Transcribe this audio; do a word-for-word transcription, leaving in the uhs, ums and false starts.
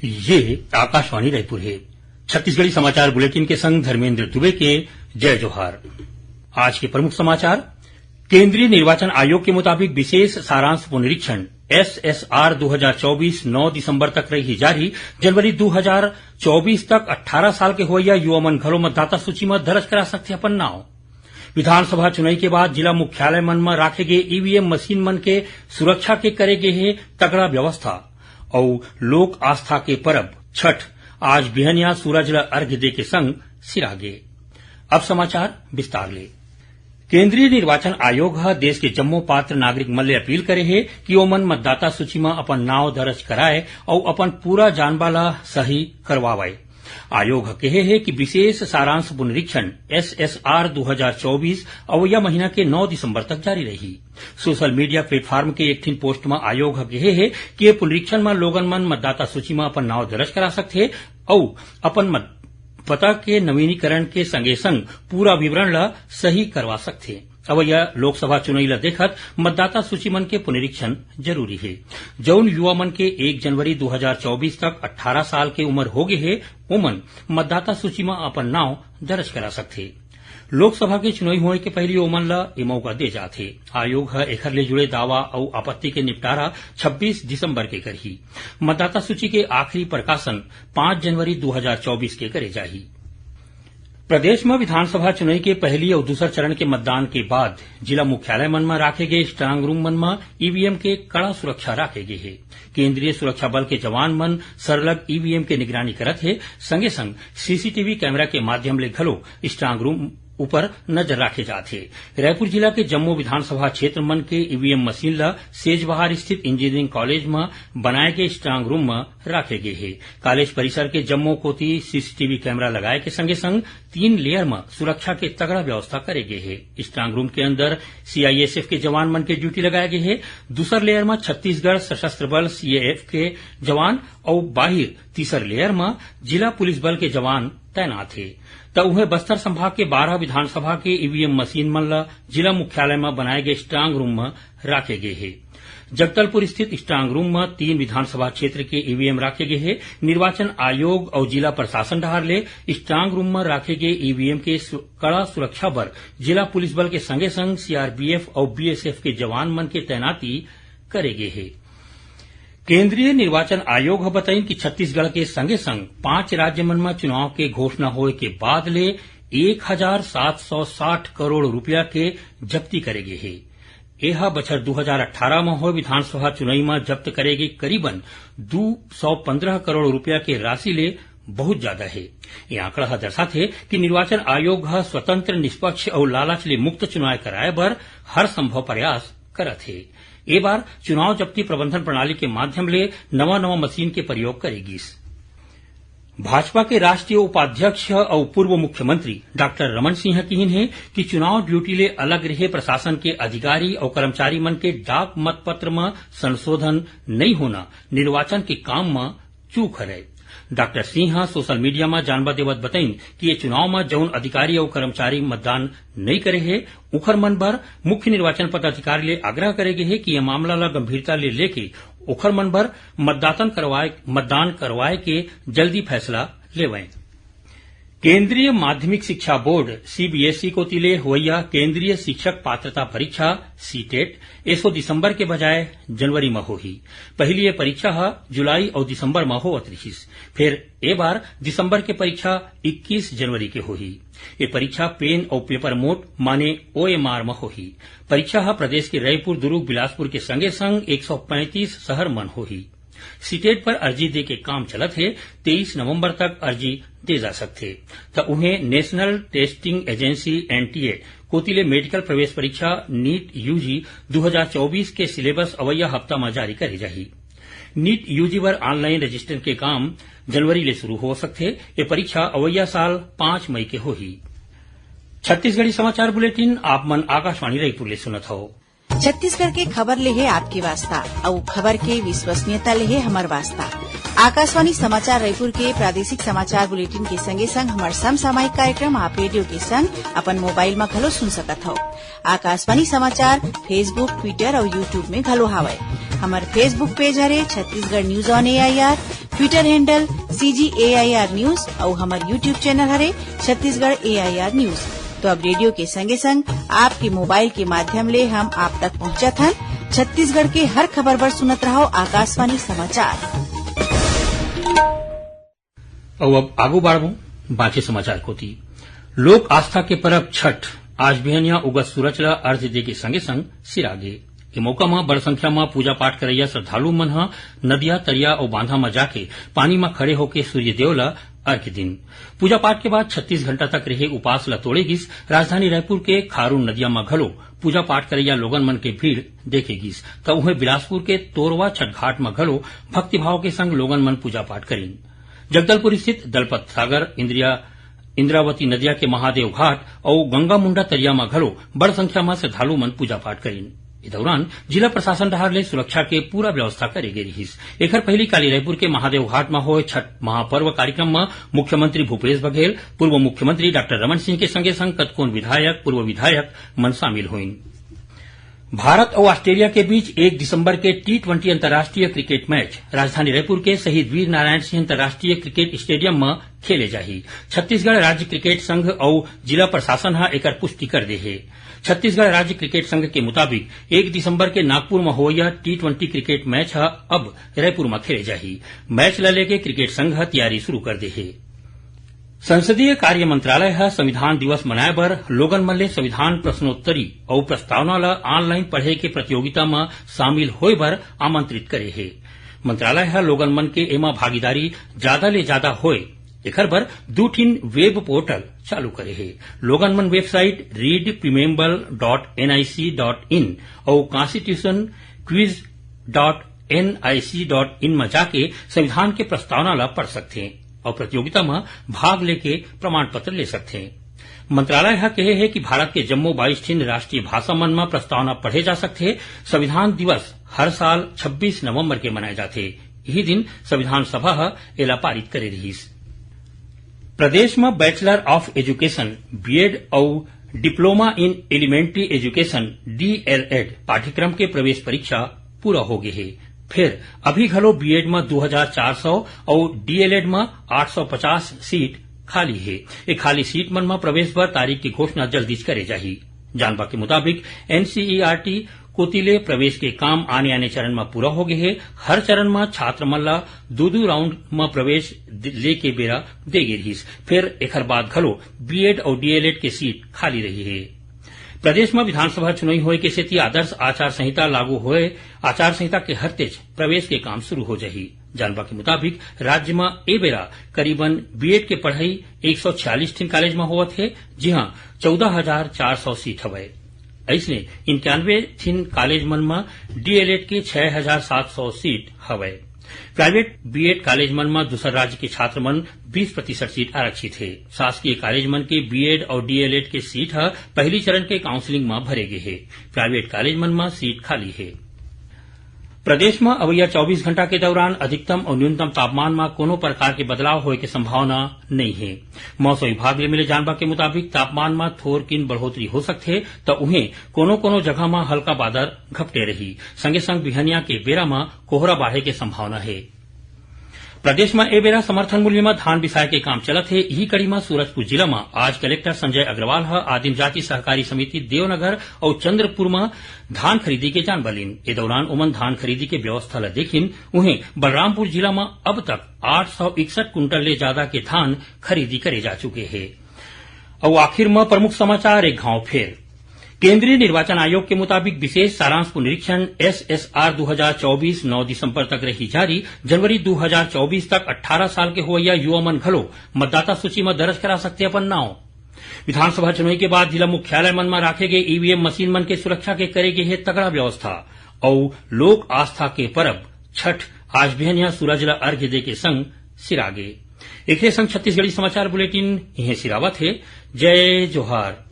ये आकाशवाणी रायपुर हे। छत्तीसगढ़ी समाचार बुलेटिन के संग धर्मेंद्र दुबे के जय जोहार। आज के प्रमुख समाचार। केंद्रीय निर्वाचन आयोग के मुताबिक विशेष सारांश पुनरीक्षण, एसएसआर, दो हज़ार चौबीस नौ दिसंबर तक रही जारी। जनवरी दो हज़ार चौबीस तक अट्ठारह साल के होवइया युवा मन घलो मतदाता सूची म दर्ज करा सकथे अपन नाव। विधानसभा चुनई के बाद जिला मुख्यालय मन म राखे गे ईवीएम मशीन मन के सुरक्षा के करे गे हे तगड़ा व्यवस्था। अउ लोक आस्था के परब छठ आज बिहनिया सूरज ल अर्घ्य दे के संग सिरागे। अब समाचार विस्तार ले। केंद्रीय निर्वाचन आयोग ह देश के जम्मो पात्र नागरिक मन ले अपील करे हे कि ओमन मतदाता सूची म अपन नाव दर्ज कराय अउ अपन पूरा जानबा ल सही करवावय। आयोग ह केहे हे कि विशेष सारांश पुनरीक्षण, एसएसआर, दो हज़ार चौबीस अवइया महीना के नौ दिसंबर तक जारी रही। सोशल मीडिया प्लेटफॉर्म के एक ठिन पोस्ट म आयोग ह केहे हे कि ये पुनरीक्षण म लोगन मन मतदाता सूची म अपन नाव दर्ज करा सकथे अउ अपन मत-, पता के नवीनीकरण के संगे संग पूरा विवरण ल सही करवा सकथे। अवइया लोकसभा चुनई ल देखत मतदाता सूची मन के पुनरीक्षण जरूरी हे। जउन युवा मन के एक जनवरी दो हज़ार चौबीस तक अट्ठारह साल के उमर हो गे हे, ओमन मतदाता सूची म अपन नाव दर्ज करा सकथे। लोकसभा के चुनई होए के पहिली ओमन ल ए मौका दे जाथे। आयोग ह एखर ले जुड़े दावा अउ आपत्ति के निपटारा छब्बीस दिसंबर के करही। मतदाता सूची के आखिरी प्रकाशन पाँच जनवरी दो हज़ार चौबीस के करे जाही। प्रदेश म विधानसभा चुनई के पहली अउ दूसर चरण के मतदान के बाद जिला मुख्यालय मन म राखे गे स्ट्रांग रूम मन म ईवीएम के कड़ा सुरक्षा राखे गे हे। केंद्रीय सुरक्षा बल के जवान मन सरलग ईवीएम के निगरानी करत हे, संगे संग सीसीटीवी कैमरा के माध्यम ले घलो स्ट्रांग रूम ऊपर नजर राखे जात हे। रायपुर जिला के जम्मो विधानसभा क्षेत्र मन के ईवीएम मशीन ल सेजबहार स्थित इंजीनियरिंग कॉलेज म बनाए गे स्ट्रांग रूम म राखे गे हे। कॉलेज परिसर के जम्मो कोति सीसीटीवी कैमरा लगाए के संगे संग तीन लेयर म सुरक्षा के तगड़ा व्यवस्था करे गे हे। स्ट्रांग रूम के अंदर सीआईएसएफ के जवान मन के ड्यूटी लगाए गे हे। दूसर लेयर म छत्तीसगढ़ सशस्त्र बल, सीएएफ, के जवान अउ बाहिर तीसर लेयर म जिला पुलिस बल के जवान तैनात हे। त उहें बस्तर संभाग के बारह विधानसभा के ईवीएम मशीन मन ल जिला मुख्यालय म बनाए गे स्ट्रांग रूम म राखे गे हे। जगदलपुर स्थित स्ट्रांग रूम म तीन विधानसभा क्षेत्र के ईवीएम राखे गे हे। निर्वाचन आयोग अउ जिला प्रशासन डहार ले स्ट्रांग रूम म राखे गे ईवीएम के सु-, कड़ा सुरक्षा बर जिला पुलिस बल के संगे संग सीआरपीएफ अउ बीएसएफ के जवान मन के तैनाती करे गे हे। केंद्रीय निर्वाचन आयोग ह बताइन कि छत्तीसगढ़ के संगे संग पांच राज्य मन म चुनाव के घोषणा होए के बाद ले एक हजार सात सौ साठ करोड़ रुपया के जब्ती करे गे हे। ए ह बछर दू हजार अट्ठारह म होए विधानसभा चुनई म जब्त करे गे करीबन दू सौ पन्द्रह करोड़ रुपया के राशि ले बहुत जादा हे। ये आंकड़ा ह दर्शाथे कि निर्वाचन आयोग ह स्वतंत्र, निष्पक्ष अउ लालच ले मुक्त चुनाव कराए बर हर संभव प्रयास करत हे। ए बार चुनाव जब्ती प्रबंधन प्रणाली के माध्यम ले नवा-नवा मशीन के प्रयोग करे गिस। भाजपा के राष्ट्रीय उपाध्यक्ष अउ पूर्व मुख्यमंत्री डॉक्टर रमन सिंह किहिन हे कि चुनाव ड्यूटी ले अलग रहे प्रशासन के अधिकारी अउ कर्मचारी मन के डाक मतपत्र म संशोधन नइ होना निर्वाचन के काम म चूक हरय। डॉक्टर सिंह ह सोशल मीडिया म जानबा देवत बतइन कि ये चुनाव म जउन अधिकारी अउ कर्मचारी मतदान नइ करे हे, उखर मन बर मुख्य निर्वाचन पदाधिकारी ले आग्रह करे गे हे कि ये मामला ल गंभीरता ले लेके ओखर मन बर मतदातन करवाए, मतदान करवाए के जल्दी फैसला लेवय। केंद्रीय माध्यमिक शिक्षा बोर्ड, सीबीएसई, कोति ले होवइया केंद्रीय शिक्षक पात्रता परीक्षा, सीटेट, एसो दिसंबर के बजाय जनवरी म होही। पहिली ये परीक्षा ह जुलाई अउ दिसंबर म होवत रिहिस, फेर ए बार दिसंबर के परीक्षा इक्कीस जनवरी के होही। ये परीक्षा पेन अउ पेपर मोड माने ओएमआर म होही। परीक्षा ह प्रदेश के रईपुर, दुरूग, बिलासपुर के संगे संग एक सौ पैंतीस शहर मन होही। सीटेट बर अर्जी दे के काम चलत हे, तेईस नवंबर तक अर्जी दे जा सकथे। त उहें नेशनल टेस्टिंग एजेंसी, एनटीए, कोति ले मेडिकल प्रवेश परीक्षा, नीट यूजी दू हजार चौबीस के सिलेबस अवइया हफ्ता म जारी करे जाही। नीट यूजी बर ऑनलाइन रजिस्टर के काम जनवरी ले शुरू हो सकथे। ये परीक्षा अवइया साल पाँच मई के होही। छत्तीसगढ़ी समाचार बुलेटिन आप मन आकाशवाणी रईपुर ले सुनत हव। छत्तीसगढ़ के खबर ले हे आपके वास्ता, अउ खबर के विश्वसनीयता ले हे हमर वास्ता। आकाशवाणी समाचार रईपुर के प्रादेशिक समाचार बुलेटिन के संगे संग हमर समसामयिक कार्यक्रम आप रेडियो के संग अपन मोबाइल म घलो सुन सकत हव। आकाशवाणी समाचार Facebook, Twitter अउ YouTube में घलो हावय। हमर Facebook पेज हरे Chhattisgarh news on AIR, Twitter handle CG AIR news अउ हमर YouTube चैनल हरे छत्तीसगढ़ एआईआर न्यूज। तो अब रेडियो के संगे संग आपके मोबाइल के माध्यम ले हम आप तक पहुंचत हन। छत्तीसगढ़ के हर खबर बर सुनत रहव आकाशवाणी समाचार। अउ अब आगू बाढ़बो बांचे समाचार कोति। लोक आस्था के परब छठ आज बिहनिया उगत सूरज ल अर्घ्य दे के संगे संग सिरागे। ए मौका म बड़ संख्या म पूजा पाठ करइया श्रद्धालु मन ह नदिया, तरिया अउ बांधा म जाके पानी म खड़े होके सूर्य देव ल अर्घ्य दिन। पूजा पाठ के बाद छत्तीस घंटा तक रहे उपास ल तोड़े गिस। राजधानी रायपुर के खारून नदिया म घलो पूजा पाठ करइया लोगन मन के भीड़ देखे गिस, त उहें बिलासपुर के तोरवा छठ घाट म घलो भक्तिभाव के संग लोगन मन पूजा पाठ करिन। जगदलपुर स्थित दलपत सागर, इंद्रिया, इंद्रावती नदिया के महादेव घाट अउ गंगा मुंडा तरिया म घलो बड़ संख्या म श्रद्धालु मन पूजा पाठ करिन। ए दौरान जिला प्रशासन डहार ले सुरक्षा के पूरा व्यवस्था करे गे रिहिस। एखर पहिली काली रायपुर के महादेव घाट म होय छठ महापर्व कार्यक्रम म मुख्यमंत्री भूपेश बघेल, पूर्व मुख्यमंत्री डॉक्टर रमन सिंह के संगे संग कतकोन विधायक, पूर्व विधायक मन शामिल होइन। भारत अउ ऑस्ट्रेलिया के बीच एक दिसंबर के टी ट्वेंटी अंतर्राष्ट्रीय क्रिकेट मैच राजधानी रायपुर के शहीद वीर नारायण सिंह अंतर्राष्ट्रीय क्रिकेट स्टेडियम म खेले जाही। छत्तीसगढ़ राज्य क्रिकेट संघ अउ जिला प्रशासन ह एकर पुष्टि कर दे हे। छत्तीसगढ़ राज्य क्रिकेट संघ के मुताबिक एक दिसंबर के नागपुर म होवइया टी ट्वेंटी क्रिकेट मैच ह अब रायपुर म खेले जाही। मैच ल लेके क्रिकेट संघ ह तैयारी शुरू कर दे हे। संसदीय कार्य मंत्रालय ह संविधान दिवस मनाए बर लोगन मन ले संविधान प्रश्नोत्तरी अउ प्रस्तावना ल ऑनलाइन पढ़े के प्रतियोगिता म शामिल होय बर आमंत्रित करे हे। मंत्रालय ह लोगन मन के एमा भागीदारी जादा ले जादा होय, एखर बर दू ठिन वेब पोर्टल चालू करे हे। लोगन मन वेबसाइट readpreamble.nic.in अउ constitution quiz dot N I C dot in म जाके संविधान के प्रस्तावना ल पढ़ सकथे अउ प्रतियोगिता म भाग लेके प्रमाण पत्र ले सकथे। मंत्रालय ह कहे हे कि भारत के जम्मो बाईस ठिन राष्ट्रीय भाषा मन म प्रस्तावना पढ़े जा सकथे। संविधान दिवस हर साल छब्बीस नवंबर के मनाए जाथे। इही दिन संविधान सभा ह एला पारित करे रिहिस। प्रदेश म Bachelor of Education, B.Ed अउ Diploma in Elementary Education, D.El.Ed पाठ्यक्रम के प्रवेश परीक्षा पूरा हो गे हे। फेर अभी घलो B.Ed म दू हजार चार सौ अउ D.El.Ed म आठ सौ पचास सीट खाली हे। ए खाली सीट मन म प्रवेश बर तारीख के घोषणा जल्दीच करे जाही। जानबा के मुताबिक, एनसीईआरटी कोति ले प्रवेश के काम आने-आने चरण म पूरा हो गे हे। हर चरण म छात्र मन ल दू-दू राउंड म प्रवेश दि-, ले के बेरा दे गे रिहिस। फेर एखर बाद घलो B.Ed अउ D.El.Ed के सीट खाली रही हे। प्रदेश म विधानसभा चुनई होए के सेती आदर्श आचार संहिता लागू होए, आचार संहिता के हरतेच प्रवेश के काम शुरू हो जाही। जानबा के मुताबिक, राज्य म ए बेरा करीबन B.Ed के पढ़ई एक सौ छियालीस ठिन कॉलेज म होवत हे, जिहां चौदह हजार चार सौ सीट हवय। अइसने इक्यानवे ठिन कॉलेज मन म D.El.Ed के छह हजार सात सौ सीट हवय। प्राइवेट B.Ed कॉलेज मन म दूसर राज्य के छात्र मन बीस प्रतिशत सीट आरक्षित हे। शासकीय कॉलेज मन के B.Ed अउ D.El.Ed के सीट ह पहिली चरण के काउंसलिंग म भरे गे हे। प्राइवेट कॉलेज मन म सीट खाली हे। प्रदेश म अवइया चौबीस घंटा के दौरान अधिकतम अउ न्यूनतम तापमान म कोनो प्रकार के बदलाव होए के संभावना नइ हे। मौसम विभाग ले मिले जानबा के मुताबिक, तापमान म थोरकिन बढ़ोतरी हो सकथे, त उहें कोनो-कोनो जगह म हल्का बादर घपटे रही। संगे संग बिहनिया के बेरा म कोहरा बाढ़े के संभावना हे। प्रदेश म ए बेरा समर्थन मूल्य म धान बिसाए के काम चलत हे। इही कड़ी म सूरजपुर जिला म आज कलेक्टर संजय अग्रवाल ह आदिम जाति सहकारी समिति देवनगर अउ चंद्रपुर म धान खरीदी के जानबा लीन। ए दौरान ओमन धान खरीदी के व्यवस्था ल देखिन। उहें, बलरामपुर जिला म अब तक आठ सौ इकसठ कुंटल ले जादा के धान खरीदी करे जा चुके हे। अउ आखिर म प्रमुख समाचार एक घांव फेर। केंद्रीय निर्वाचन आयोग के मुताबिक, विशेष सारांश पुनरीक्षण, एसएसआर, दू हजार चौबीस नौ दिसंबर तक रही जारी। जनवरी दू हजार चौबीस तक अट्ठारह साल के होवइया युवा मन घलो मतदाता सूची म दर्ज करा सकथे अपन नांव। विधानसभा चुनई के बाद जिला मुख्यालय मन म राखे गे ईवीएम मशीन मन के सुरक्षा के करे गे हे तगड़ा व्यवस्था। अउ लोक आस्था के परब छठ आज बिहनिया सूरज ल अर्घ्य दे के संग सिरागे। एकरे संग छत्तीसगढ़ी समाचार बुलेटिन इहें सिरावत हे। जय जोहार।